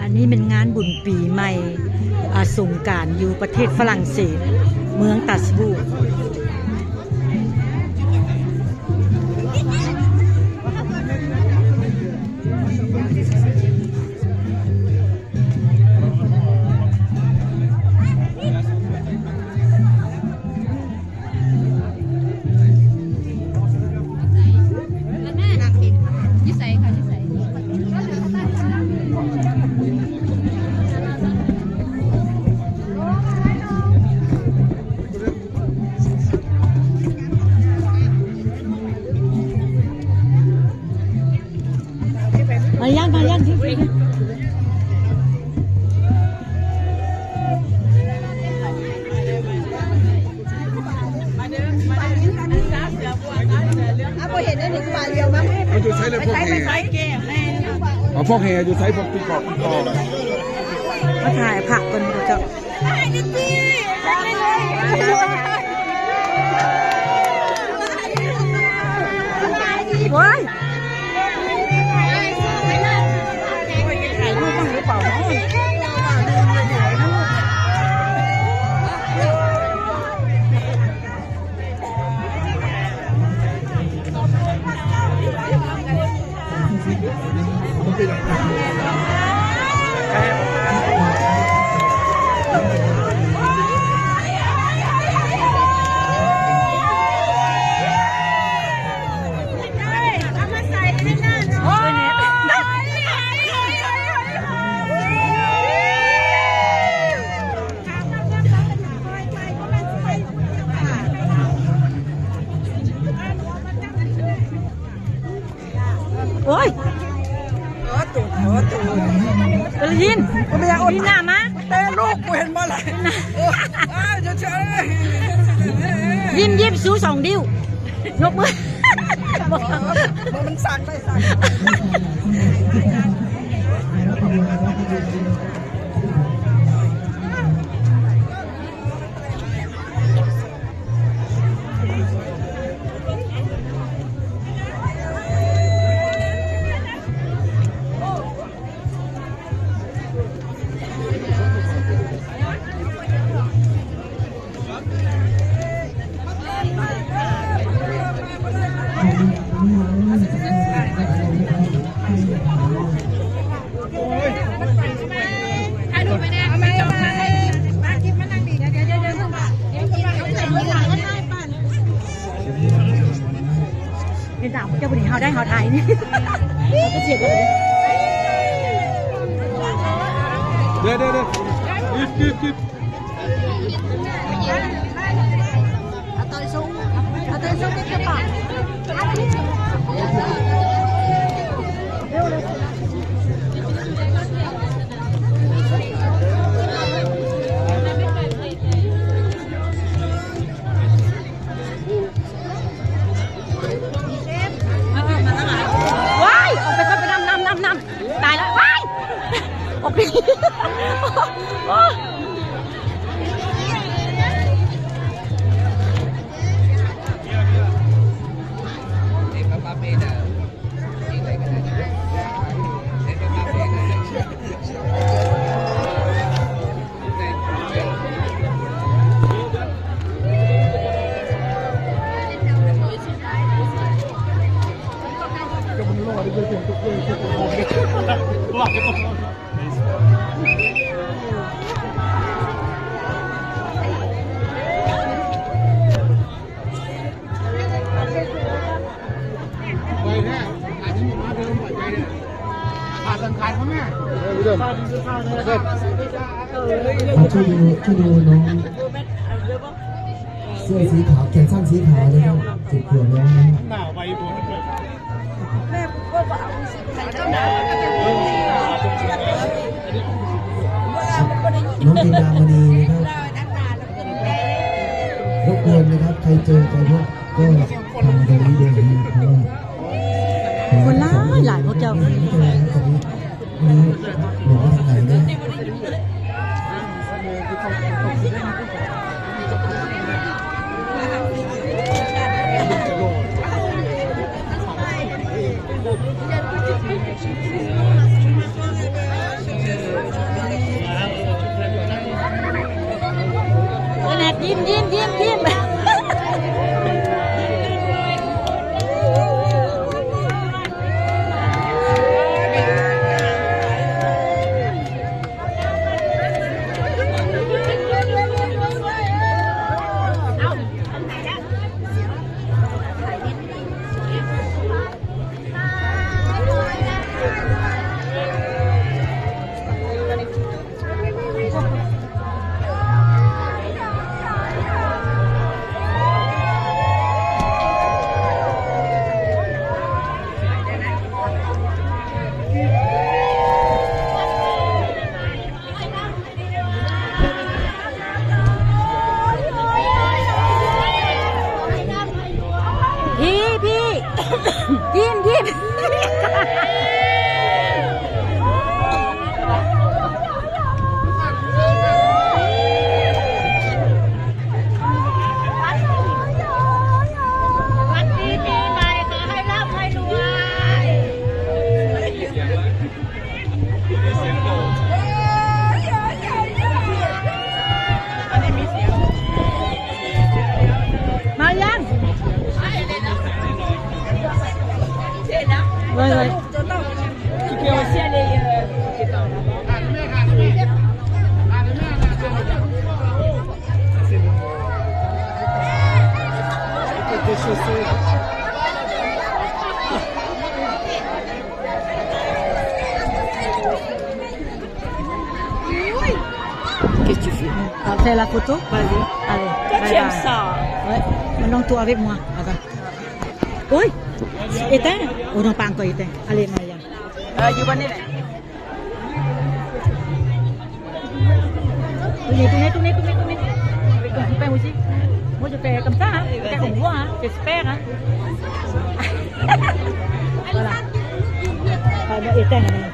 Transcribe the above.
ອັນນີ້ແມ່ນງານບຸນປີໃໝ່ ອາ ສົງການຢູ່ປະເທດຝຣັ່ງເສດ ເມືອງຕາສະບູ. ມາຍັງ ມາຍັງ ບໍ່ເຫັນອັນນີ້ ກວ່າດຽວມາ ມັນຢູ່ໃສລະພວກແຫ່? ເອົາພວກແຫ່ຢູ່ໃສ? ພວກຕີກອບ ຕີກອບ ມາຖ່າຍພະກ່ອນເຈົ້າ. ໂອ້ຍ ໂອ້ຍ ໂອ້ໂຕ ໂອ້ໂຕ ເອີ ຍິນ ບໍ່ເປັນຫຍັງ ຍິນໜ້າມາ ແຕ່ລູກກູເຫັນບໍ່ລະ ໂອ້ຍ ຍິ້ມ ຍິ້ມ ຊູສອງນິ້ວ ຍົກມື ບໍ່ ມັນສັ່ນໄດ້ສັ່ນ. ເປັນດາວເຈົ້າຜູ້ນີ້ ເຮົາໄດ້ ເຮົາຖ່າຍນີ້ ເຮົາກໍເສຍເລີຍ. ເດີ ເດີ ເດີ ກິບ ກິບ ກິບ. ວ້າຍ ອອກໄປກ່ອນ ໄປນຳ ນຳ ນຳ ນຳ ຕາຍແລ້ວ ວ້າຍ ອອກໄປ ໂອ້.ເສື້ອສີຂາວ ແຂນສັ້ນສີຂາວເລີຍເນາະ ເຈັດຂວບແລ້ວເນາະ. ນ້องจินดามณีนะครับ รบกวนนะครับ ใครเจอใครพบก็ทำตรงนี้ด้วยนะครับ เพราะว่า คนหลายหลายพวกเจ้า ตอนนี้ อันนี้บอกว่าทางไหนเนี่ย Thank you. ຍິ້ມ ຍິ້ມ. ພີ່ ພີ່ ຍິ້ມ ຍິ້ມ. ວັນດີປີໃໝ່ ຂໍໃຫ້ຮ່ຳໃຫ້ລວຍ. ມາຍັງ ໄວໆ. Qu'est-ce que tu fais ? Ah, fais la photo ? Vas-y. Allez. Toi, bye tu aimes bye. Ça ? Ouais. Maintenant, toi avec moi. Attends. Oui. Éteins. Oh non, pas encore éteint. Allez, Marianne. Euh, you want it ? Tournez, tournez, tournez, tournez, tournez. Avec ton copain aussi. Moi, je fais comme ça, hein. Regarde, on voit, hein. J'espère, hein. Voilà. Ah, bon, éteins, alors.